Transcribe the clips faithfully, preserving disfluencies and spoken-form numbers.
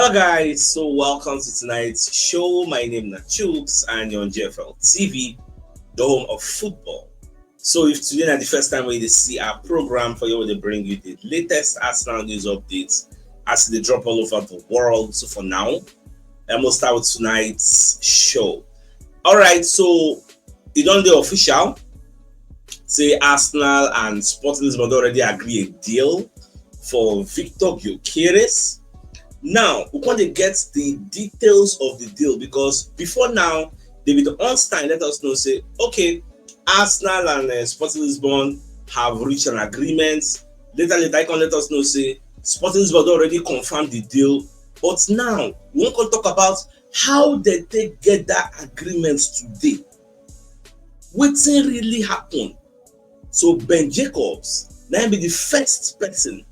Hello guys, so welcome to tonight's show. My name is Chooks and you're on G F L T V, the home of football. So if today is the first time we see our program for you, we bring you the latest Arsenal news updates as they drop all over the world. So for now, and we'll start with tonight's show. All right, so e don dey official say Arsenal and Sporting Lisbon don already agree a deal for Victor Gyökeres. Now we come dey get the details of the deal, because before now, David Ornstein let us know say, okay, Arsenal and uh, Sporting Lisbon have reached an agreement. Later later, he come let us know say Sporting Lisbon don already confirm the deal. But now we wan come talk about how dem take get that agreement today. Wetin really happen? So Ben Jacobs na him be the first person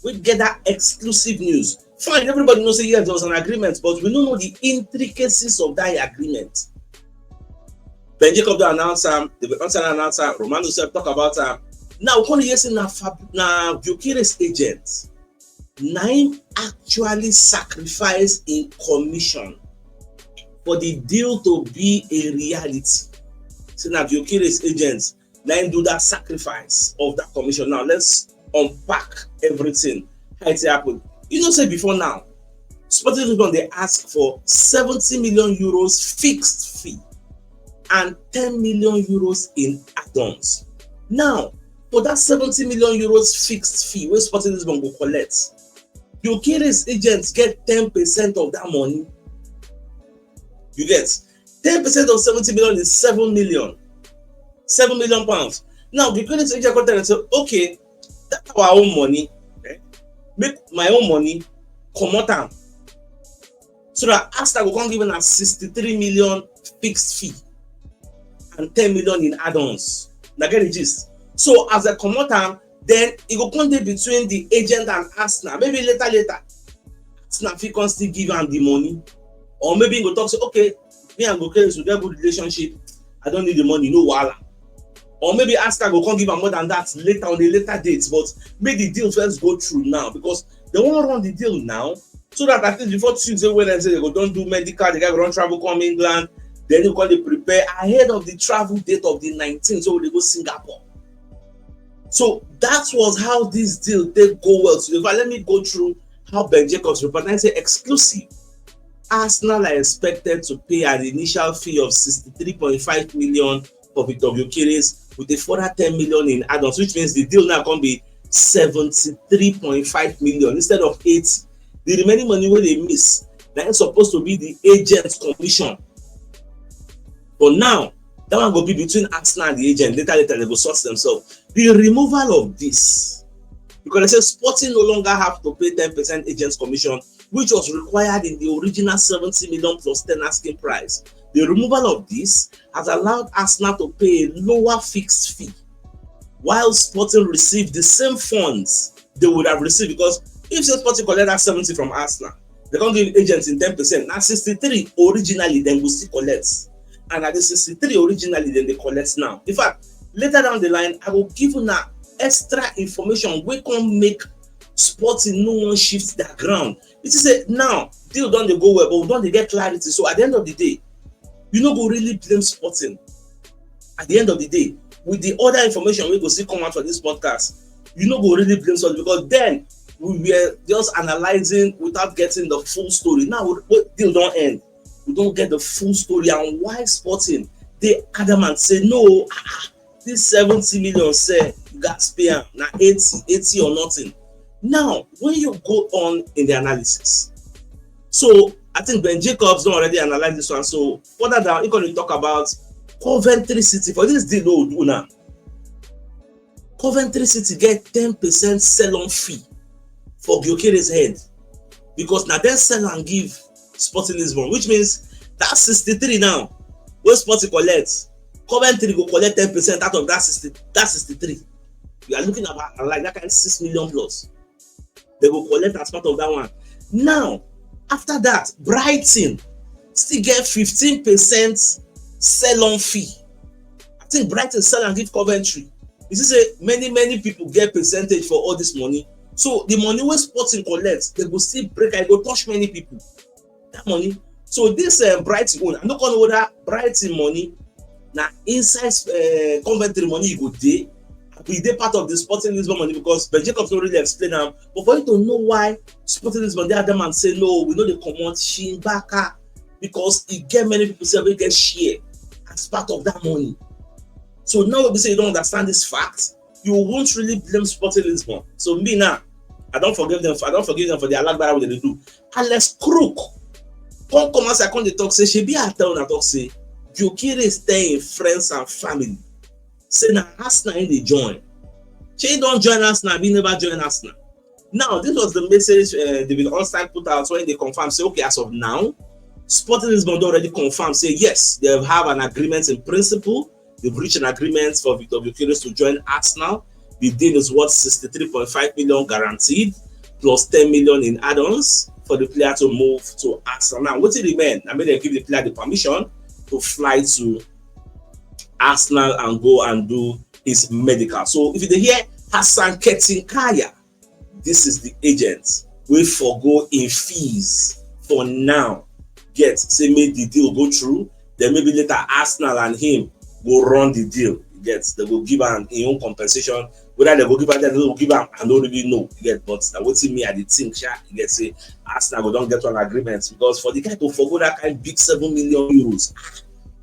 wey get that exclusive news. Fine, everybody know say yes, there was an agreement, but we no know the intricacies of that agreement. Ben Jacobs don announce am, David Ornstein announce am, Romano sef talk about am. Now we come hear say na Fab- na Gyökeres agent na him actually sacrifice in commission for the deal to be a reality. Say na Gyökeres agents na him do that sacrifice of that commission. Now let's unpack everything, how it happen. You know say before now, Sporting Lisbon dey ask for seventy million euros fixed fee and ten million euros in add-ons. Now, for that seventy million euros fixed fee wey Sporting Lisbon go collect, Gyökeres agents get ten percent of that money. You get? Ten percent of seventy million is seven million. Seven million pounds. Now, Gyökeres agent come tell am say, okay, that our own money, eh, make my own money, comot am. So that Arsenal go come give am sixty-three million fixed fee and ten million in add-ons. Una get the gist? So as dem comot am, then e go come dey between the agent and Arsenal. Maybe later later, Arsenal fit come still give am the money, or maybe he go talk say, okay, me and Gyökeres we get good relationship, I don't need the money, no wahala. Or maybe Arsenal go come give am more than that later, on a later date, but make the deal first go through now, because dem wan run the deal now, so that at least before Tuesday, Wednesday, dem go don do medical, the guy go don travel come England, then he go come dey prepare ahead of the travel date of the nineteen, so we dey go Singapore. So that was how this deal take go well. So in fact, let me go through how Ben Jacobs report. I say exclusive. Arsenal are expected to pay an initial fee of sixty-three point five million for Victor Gyökeres, with a further ten million in add-ons, which means the deal now come be seventy-three point five million instead of eighty. The remaining money wey dey miss, na im suppose to be the agent commission. For now, that one go be between Arsenal and the agent. Later later, dem go sort themselves. The removal of this, because dem say Sporting no longer have to pay ten percent agents commission, which was required in the original seventy million plus ten asking price. The removal of this has allowed Arsenal to pay a lower fixed fee, while Sporting received the same funds they would have received, because if say Sporting collect that seventy from Arsenal, dem come give agents in ten percent, na sixty-three originally dem go still collect, and na the sixty-three originally dem dey collect now. In fact, later down the line, I go give una extra information wey come make Sporting no wan shift their ground. You see say now deal don dey go well, but we don dey get clarity. So at the end of the day, you no go really blame Sporting. At the end of the day, with the other information wey go still come out for this podcast, you no go really blame Sporting, because then we were just analyzing without getting the full story. Now we, we, deal don end, we don get the full story and why Sporting dey adamant say no, ah, ah, this seventy million sef, you gats pay am, na eighty, eighty or nothing. Now when you go on in the analysis, so I think Ben Jacobs don already analyze this one. So further down, he come dey talk about Coventry City for this deal wey we do now. Coventry City get ten percent sell-on fee for Gyökeres head, because na dem sell am give Sporting Lisbon, which means that sixty-three now wey Sporting collect, Coventry go collect ten percent out of that sixty, that sixty-three. You are looking at, like, that kind of six million plus. Dem go collect as part of that one. Now, after that, Brighton still get fifteen percent sell-on fee. I think Brighton sell am give Coventry. You see say many, many people get percentage for all this money. So the money wey Sporting collect, they go still break, I go touch many people. That money. So this uh, Brighton own, I no come know whether Brighton money na inside uh, Coventry money e go dey. We dey part of the Sporting Lisbon money because Ben Jacobs no really explain am. But for you to know why Sporting Lisbon dey adamant say no, we no dey comot Shimbaka because e get many people say wey get share as part of that money. So now we say you don't understand this fact, you won't really blame Sporting Lisbon. So me now, I don't forgive them. I don't forgive them for their alagbara wey they do. Alex Crook come come as I come dey talk say shebi I tell una talk say Gyökeres tell him friends and family say na Arsenal he dey join. Shey he don join Arsenal, he never join Arsenal. Now this was the message uh, David Ornstein put out when they confirm say okay as of now, Sporting Lisbon don already confirm say yes they have an agreement in principle. They've reached an agreement for Victor Gyökeres to join Arsenal. The deal is worth sixty-three point five million guaranteed plus ten million in add-ons for the player to move to Arsenal. Now, what it remain? I mean, they give the player the permission to fly to Arsenal and go and do his medical. So if you hear Hassan Ketinkaya, this is the agent wey forgo in fees for now. Get say make the deal go through. Then maybe later Arsenal and him go run the deal. Get they go give am him own compensation. Whether they go give am, they go give am, I don't really know. Get but na wetin me I dey think. Sha, get say Arsenal go don get one agreement because for the guy to forgo that kind big seven million euros.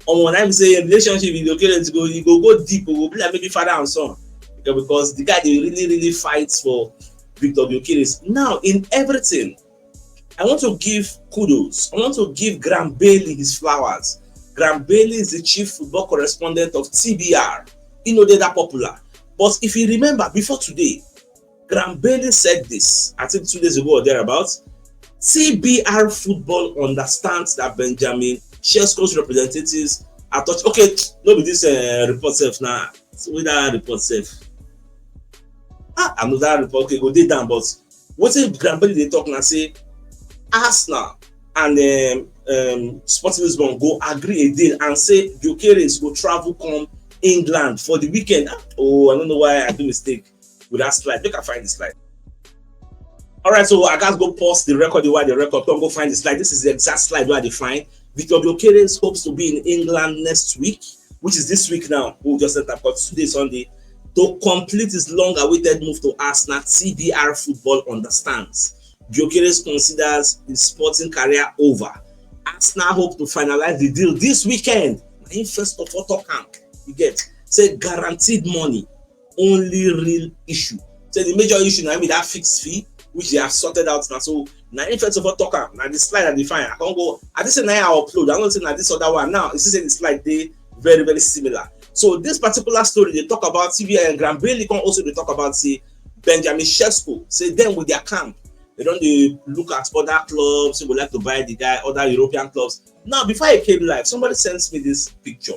On one time say relationship with Gyökeres go you go go deep, go be like maybe father and son. Because the guy they really really fights for Victor Gyökeres. Now in everything, I want to give kudos. I want to give Graham Bailey his flowers. Graham Bailey is the chief football correspondent of T B R. He no dey that popular. But if you remember, before today, Graham Bailey said this, I think two days ago or thereabouts. T B R football understands that Benjamin Sesko's representatives are touch. Okay, no be this uh, report self now. With that report self. Ah, another report. Okay, go dey down, but wetin Graham Bailey dey talk na say Arsenal and um, um, Sporting Lisbon go agree a deal and say Gyökeres go travel come England for the weekend. Ah, oh, I don't know why I do mistake with that slide. Make I find the slide. All right, so I gotta go pause the record while the record come go find the slide. This is the exact slide where I define Victor Gyökeres hopes to be in England next week, which is this week now. We just set up for today, Sunday, to complete his long-awaited move to Arsenal. T B R football understands. Gyökeres considers his sporting career over. Arsenal hope to finalize the deal this weekend. Na him first of all talk am. You get say guaranteed money, only real issue. So the major issue now be that fixed fee, which they have sorted out now. So now if first of all talk am, now the slide I define, I can't go. I just say now I upload. I don't say now this other one now. It's say the slide they very very similar. So this particular story they talk about T V and Graham Bailey can also they talk about say Benjamin Sesko. Say them with their camp, they don't they look at other clubs who would like to buy the guy, other European clubs. Now before I came live, somebody sends me this picture.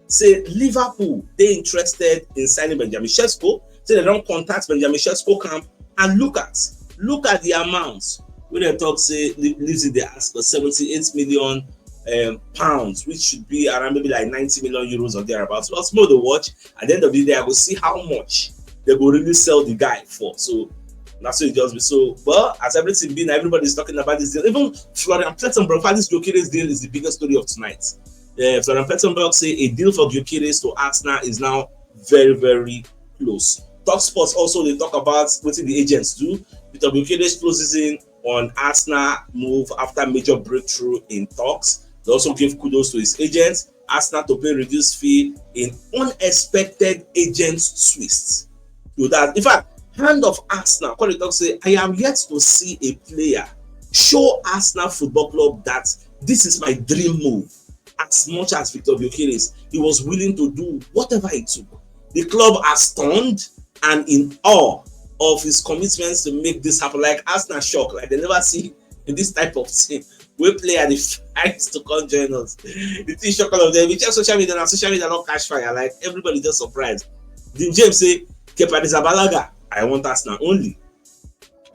Say Liverpool they interested in signing Benjamin Sesko. Say they don't contact Benjamin Sesko camp and look at look at the amounts. When they talk say lives in the ask for seventy-eight million um, pounds, which should be around maybe like ninety million euros or thereabouts. But small the watch. At the end of the day, I will see how much they will really sell the guy for. So that's what it just be. So, but as everything been, everybody's talking about this deal. Even Florian Plettenberg, this Gyökeres deal is the biggest story of tonight. Uh, Florian Plettenberg say a deal for Gyökeres to Arsenal is now very, very close. Talk Sports also they talk about what the agents do. Peter Gyökeres closes in on Arsenal move after major breakthrough in talks. They also give kudos to his agents. Arsenal to pay reduced fee in unexpected agent twist. So that in fact, hand of Arsenal, call it talk say, I am yet to see a player show Arsenal Football Club that this is my dream move. As much as Victor Gyökeres, he was willing to do whatever it took. The club are stunned and in awe of his commitments to make this happen. Like Arsenal shock, like they never see in this type of thing. We player the fight to come join us. The thing shock all of them. We check social media now, social media not catch fire. Like everybody just surprised. Jim James say, Kepa Arrizabalaga, I want Arsenal only.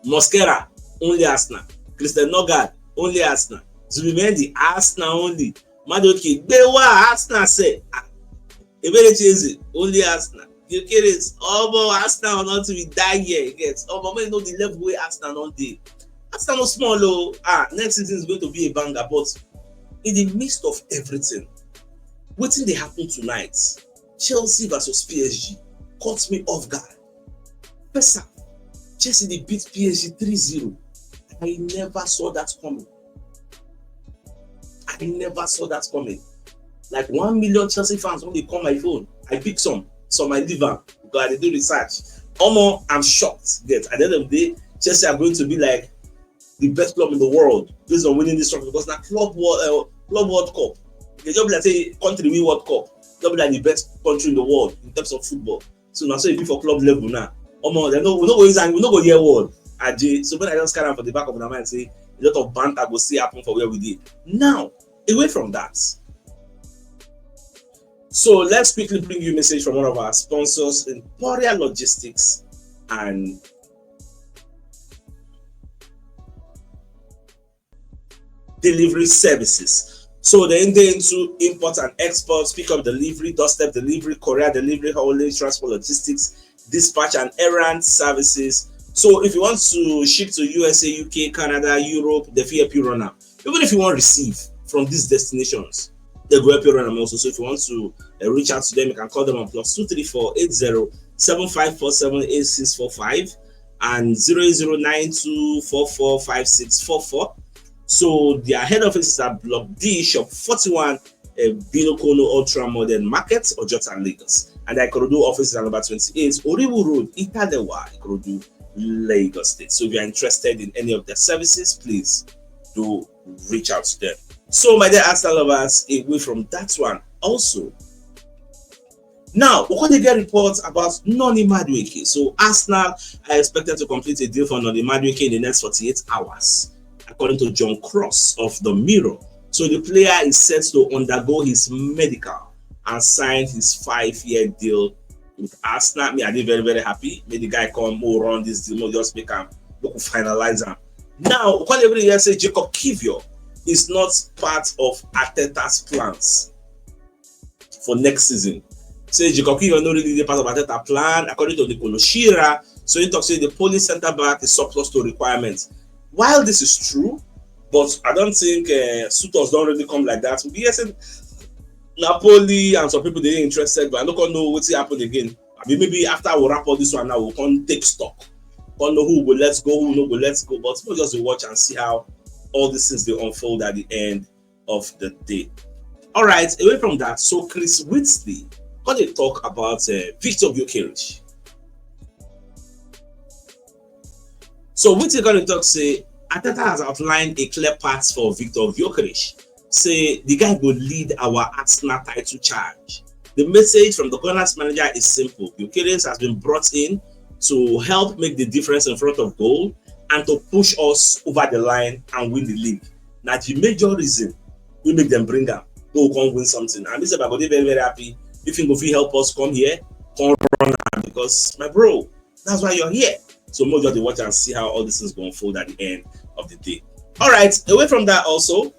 Mosquera, only Arsenal. Christian Nørgaard, only Arsenal. Zubimendi, Arsenal only. Madueke, Gbewa, Arsenal say. Ah, Eberechi Eze, only Arsenal. Gyökeres, omo, Arsenal not to be die here. Yes, omo, you know the level where Arsenal not dey. Arsenal no small o. Ah, next season is going to be a banger, but in the midst of everything, wetin dey happen tonight? Chelsea versus P S G caught me off guard. First half, Chelsea dey beat P S G three zero. I never saw that coming. I never saw that coming. Like one million Chelsea fans when they call my phone, I pick some, some I leave am because I dey do research. Omo, I'm shocked. Get at the end of the day, Chelsea are going to be like the best club in the world based on winning this trophy because na club world uh, club World Cup. They just be like say country win World Cup. Just be like the best country in the world in terms of football. So na so e be for club level now. Omo, dem no, we no go use am, we no go hear word. Aje. So when I just carry am for the back of my mind, say a lot of banter go still happen for where we dey. Now, away from that. So let's quickly bring you a message from one of our sponsors, Emporia Logistics and Delivery Services. So they enter into import and export, pick up delivery, doorstep delivery, courier delivery, haulage, transport, logistics, dispatch and errand services. So if you want to ship to U S A, U K, Canada, Europe, they fit help you run am. Even if you want receive from these destinations, they go help you run am also. So if you want to uh, reach out to them, you can call them on plus two three four eight zero seven five four seven eight six four five and zero zero nine two four four five six four four. So their head office is at Block D, Shop forty-one, uh, Binokono Ultra Modern Market, Ojota, Lagos. And their Ikorodu office is at number twenty-eight, Oriwu Road, Italewa, Ikorodu, Lagos State. So if you're interested in any of their services, please do reach out to them. So my dear Arsenal lovers, away from that one, also, now, we come dey get reports about Noni Madueke. So Arsenal are expected to complete a deal for Noni Madueke in the next forty-eight hours, according to John Cross of the Mirror. So the player is set to undergo his medical and sign his five-year deal with Arsenal. Me, I dey very, very happy. May the guy come, oh, run this deal, no, just make am, look, finalize am. Now, we come every year say Jacob Kivior is not part of Arteta's plans for next season. Say Jacob Kivior no really dey part of Arteta plan, according to Nicolo Shearer. So he talks say the Polish centre back is surplus to requirements. While this is true, but I don't think uh, suitors don't really come like that. We hear say Napoli and some people they interested, but I don't know what's happened again. I mean, maybe after we wrap up this one now, we can take stock. We know who will let's go, who no go let's go. But we'll just watch and see how all these things they unfold at the end of the day. All right, away from that, so Chris Whitley, how they talk about uh, Victor Gyökeres. So Whitley gonna talk say Arteta has outlined a clear path for Victor Gyökeres. Say the guy will lead our Arsenal title charge. The message from the Gunners manager is simple. Gyökeres has been brought in to help make the difference in front of goal and to push us over the line and win the league. Now the major reason we make them bring am, go come win something. And this is about very, very happy. If he go fit help us come here, come run am because my bro, that's why you're here. So more just watch and see how all this is going to fold at the end of the day. All right, away from that also,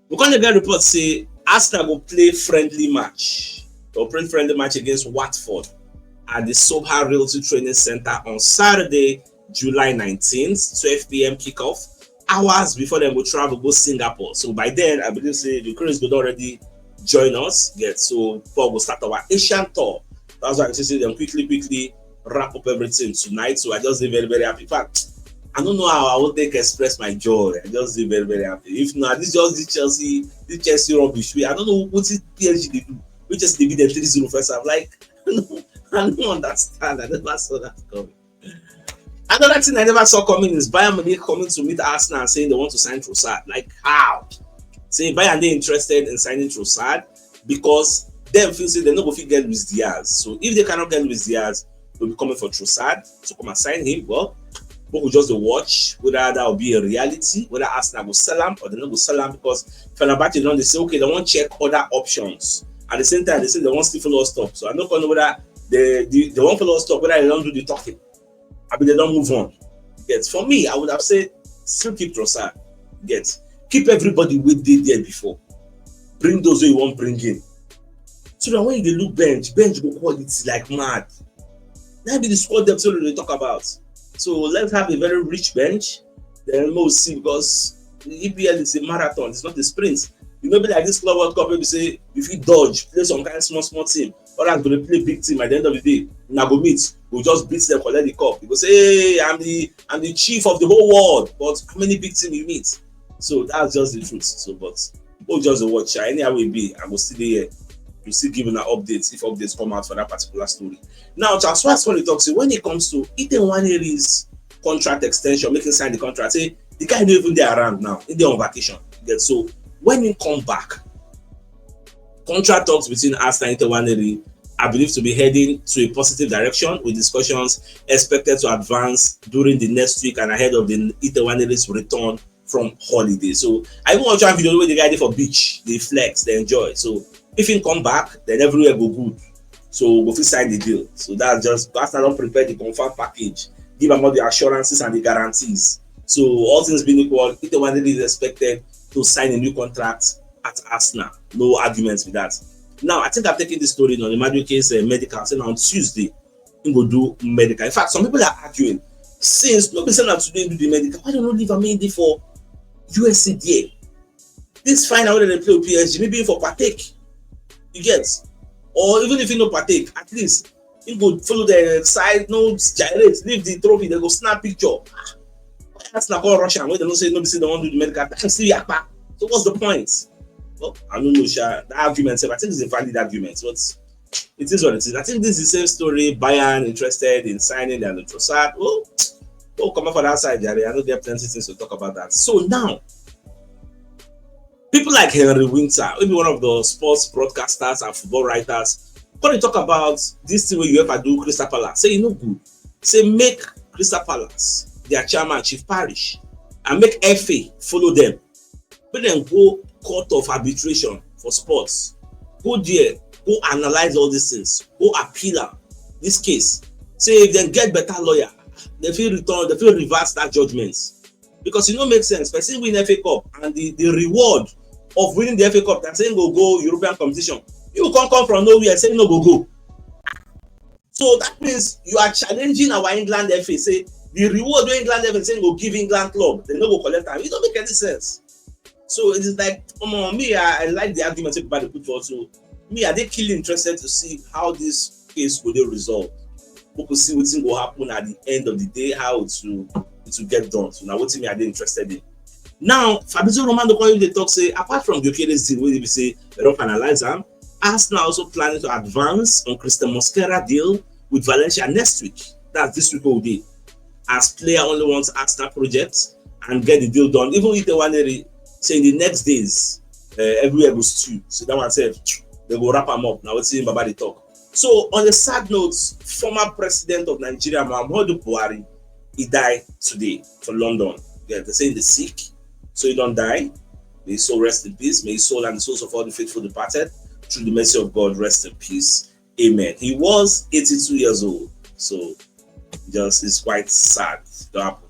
we come get report say Arsenal go play friendly match. Go play friendly match against Watford at the Soha Realty Training Center on Saturday, July nineteenth, twelve p.m. kickoff. Hours before them go travel go Singapore. So by then, I believe say the Chris would already join us. Get so Paul will start our Asian tour. That's why I say them quickly, quickly wrap up everything tonight. So I just be very, very happy. In fact, I don't know how I will take express my joy. I just be very, very happy. If not, this just the Chelsea, the Chelsea rubbish. I don't know what is P S G they do. We just they beat them three zero first half. Like, I don't understand. I never saw that coming. Another thing I never saw coming is Bayern Munich coming to meet Arsenal and saying they want to sign Trossard. Like, how? Say Bayern they interested in signing Trossard because them feel say they no go fit get Luis Diaz. So if they cannot get Luis Diaz, they'll be coming for Trossard to come and sign him. Well, we could just watch whether that will be a reality, whether Arsenal will sell him or they no go sell him because Fenerbahce don't they say okay, they want check other options. At the same time, they say they want still follow us top. So I don't know whether they they, they want follow us top, whether they don't do the talking. I mean they don't move on. Get for me, I would have said still keep Trossard. Get keep everybody with did there before. Bring those who you want bring in. So that when you dey look bench, bench go quality like mad. Na be the squad depth wey we dey talk about. So let's have a very rich bench. Then we'll see, because the E P L is a marathon, it's not a sprint. You know, be like this Club World Cup, wey be say if you dodge, play some kind small small team, others go dey play big team. At the end of the day, una go meet, go just beat them, collect the cup. You go say, "Hey, I'm the I'm the chief of the whole world," but how many big team you meet? So that's just the truth. So, but go just dey watch. Anyhow we be, I go still dey here to still give una updates if updates come out for that particular story. Now, Charles Schwarz come dey talk say when it comes to Ethan Nwaneri's contract extension, making sign the contract, say the guy no even dey around now, he dey on vacation. You get? So when he come back, contract talks between Arsenal and Ethan Nwaneri are believed to be heading to a positive direction, with discussions expected to advance during the next week and ahead of the Ethan Nwaneri's return from holiday. So I even watch one video where the guy dey for beach, they flex, they enjoy. So if he come back, then everywhere go good. So we go fit sign the deal. So that's just, Arsenal don prepare the confirmed package, give am all the assurances and the guarantees. So all things being equal, Ethan Nwaneri is expected to sign a new contract at Arsenal. No arguments with that. Now, I think I've taken this story on the Madueke's uh, medical. Say on Tuesday, he go do medical. In fact, some people are arguing, since no be say na today do the medical, why dem no leave am make he dey for U S A there? This final wey dem dey play with P S G, maybe he for partake. You get? Or even if he no partake, at least he go follow the side, no gyrate, leave the trophy, dem go snap picture. Ah, why Arsenal come rush am when dem know say no be say dem wan do the medical? Time still yakpa. So what's the point? Well, I don't know, sha. That argument sef, I think it's a valid argument, but it is what it is. I think this is the same story. Bayern interested in signing Leandro Trossard. Oh, oh, come up for that side, Jerry. I know there are plenty things to talk about that. So now, people like Henry Winter, maybe one of the sports broadcasters and football writers, come dey talk about this thing wey UEFA do Crystal Palace. Say e no good. Say make Crystal Palace, their chairman, Chief Parish, and make F A follow them. Make dem go court of arbitration for sports. Go there, go analyze all these things, go appeal am. This case, say if dem get better lawyer, dem fit return, dem fit reverse that judgment. Because e no make sense, person win F A Cup and the, the reward of winning the F A Cup, that say go go European competition, you come come from nowhere, say no go go. So that means you are challenging our England F A, say the reward wey England F A say go give England club, dem no go collect am. E no make any sense. So it is like, come on, me, I, I like the argument wey people dey put forward. So me, I dey keenly interested to see how this case go dey resolved. We go see wetin go happen at the end of the day, how it will, it will get done. So na wetin me I dey interested in. Now, Fabrizio Romano come dey talk say, apart from Gyökeres deal wey be say dem don finalize am, Arsenal also planning to advance on Christian Mosquera deal with Valencia next week. That's this week wey we dey. As player only wants Arsenal project and get the deal done. Even Ethan Nwaneri say in the next days, uh, everywhere go stew. So that one sef, dem go wrap am up. Na wetin Baba dey talk. So on a sad note, former president of Nigeria, Muhammadu Buhari, he died today for London. Yeah, dem say he dey sick, so he don die. May his soul rest in peace. May his soul and the souls of all the faithful departed, through the mercy of God, rest in peace. Amen. He was eighty-two years old. So just, it's quite sad to happen.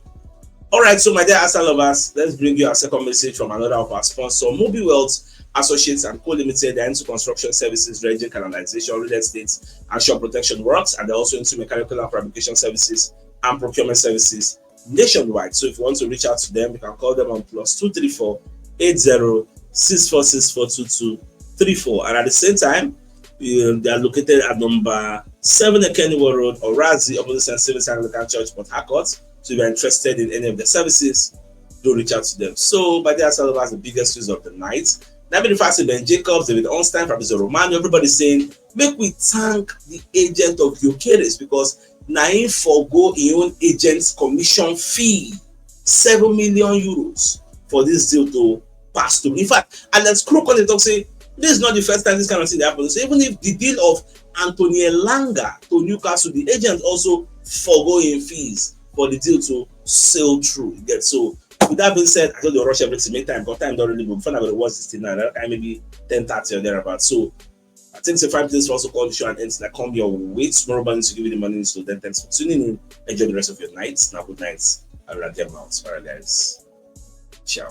All right, so my dear Arsenal lovers, let's bring you our second message from another of our sponsors, Mobi Wealth Associates and Co Limited. They're into construction services, dredging, canalization, real estate, and shore protection works, and they're also into mechanical and fabrication services and procurement services nationwide. So if you want to reach out to them, you can call them on plus two three four eight zero six four six four two two three four. And at the same time, uh, they are located at number seven Ekeniwo Road, Orazi, opposite Saint Stephen's Anglican Church, Port Harcourt. So if you're interested in any of their services, do reach out to them. So, by the Arsenal lovers, the biggest news of the night. Now, be the fact that Ben Jacobs, David Ornstein, Fabrizio Romano, everybody saying, make we thank the agent of Gyökeres, because na him forgo him own agent's commission fee, seven million euros, for this deal to pass through. In fact, Alex Kroos come dey talk say this is not the first time this kind of thing dey happen. So even if the deal of Anthony Elanga to Newcastle, the agent also forgo him fees for the deal to sail through. You get? So with that being said, I just dey rush everything, make time, because time don really go. Before I go dey watch this thing now, that time maybe ten thirty or thereabout. So I think it's a five minutes for us to call the show and end. I come your way tomorrow morning to give you the morning. So then thanks for tuning in. Enjoy the rest of your night. Now good night. I will get out. All right, guys. Ciao.